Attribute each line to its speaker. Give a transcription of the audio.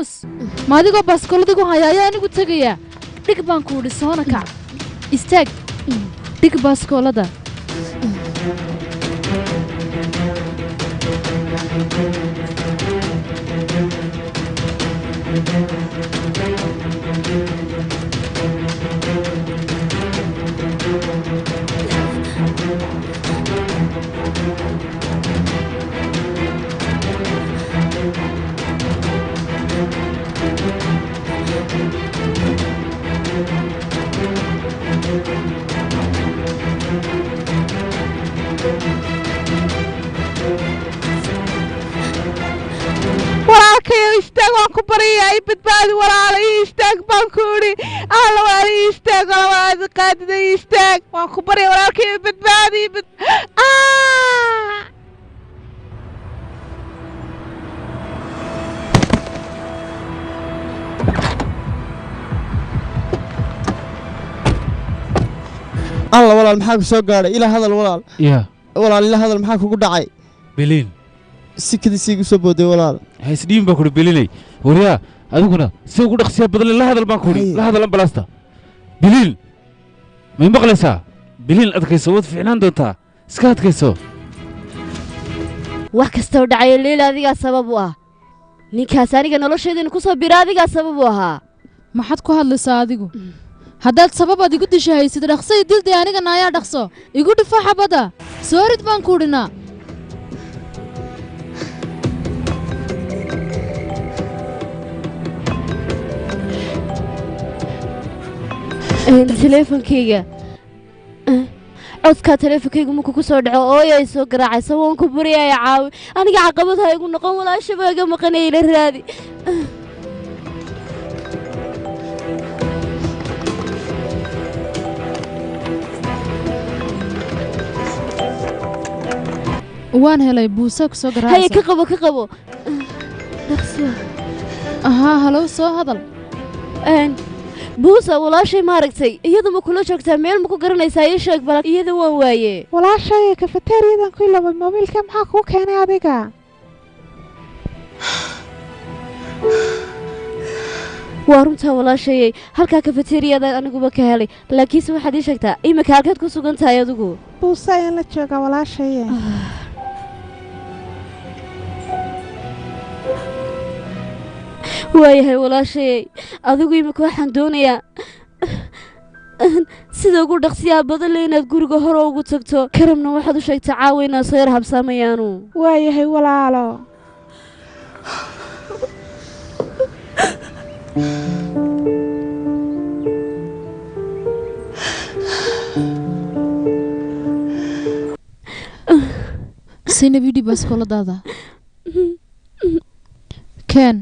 Speaker 1: Aamus, ma adigoo baaskooladigu haya ayaa anigu tegayaa? Dhig baan ku idhi, soona kac, istaag, dhig baaskoolada.
Speaker 2: Walaalkayo, istaag, waan ku baryayaa, i badbaadi walaala, ii istaag baan ku idhi. Alla walaala, ii istaag, walaala qaadida, ii istaag, waan ku barya walaalkayo, i badbaadi, i bad Ah!
Speaker 3: Alla walaal, maxaa ku soo gaadhay? Ila hadal walaal.
Speaker 4: Ya.
Speaker 3: Walaal, ila hadal, maxaa kugu dhacay?
Speaker 4: Biliin.
Speaker 3: Si kadis iigu soo booday walaal.
Speaker 4: Ha isdhiibin baan kuhi Bilinay. Waryaa, adiguna si ugu dhaqsiya badan la hadal baan kuhi, la hadal ambalaasta. Biliin, may maqlaysaa? Biliin, adkayso, waad fiicnaan doontaa, iska adkayso.
Speaker 5: Wax kastoo dhacaya, Leyla, adigaa sabab u ah. Ninkaas aniga nolosheedina ku soo bira adigaa sabab u ahaa.
Speaker 1: Maxaad ku hadlaysaa adigu? Haddaad sababaad igu disha haysid, dhaqso i dildee anigana ayaa dhaqso igu dhifo xabadda. Soo rid baan ku dhinaa.
Speaker 5: Teleefonkayga, codkaa teleefonkayga markuu ku soo dhaco, ooya ay soo garaacaysa. Waan ku baryaya, caawi aniga, caqabad ha igu noqon. Walaashaba iga maqanaya, ila raadi.
Speaker 1: Waan helay, buusaa ku soo
Speaker 5: Haye.
Speaker 1: Garaacaysa.
Speaker 5: Ka qabo, ka qabo, dhaqso.
Speaker 1: Ahaa, halow, soo hadal.
Speaker 5: Buusa, walaashay maaragtay, iyadu ma kula joogtaa? Meel ma ku garanaysaa? Ii sheeg bal, iyada waan waaye.
Speaker 2: Walaashay kafeteeriyadan ku iloway moobiilka, maxaa kuu keenay adiga?
Speaker 5: Waa runtaa walaashayey, halkaa kafeteriyadan aniguba ka helay, laakiinse waxaad ii sheegtaa iminka halkeed ku sugan tahay adigu?
Speaker 2: Buuse ayaan la joogaa walaashaye.
Speaker 5: Waayahay walaashayey, adigu iminka waxaan doonayaa sida ugu dhaqsiyaha badan le inaad guriga hore ugu tagto. Karamna waxaad u sheegtaa caawa inaad soo yar habsaamayaanu.
Speaker 2: Waayahay walaalo.
Speaker 1: Saynab, ii dhiib baaskooladaada, keen.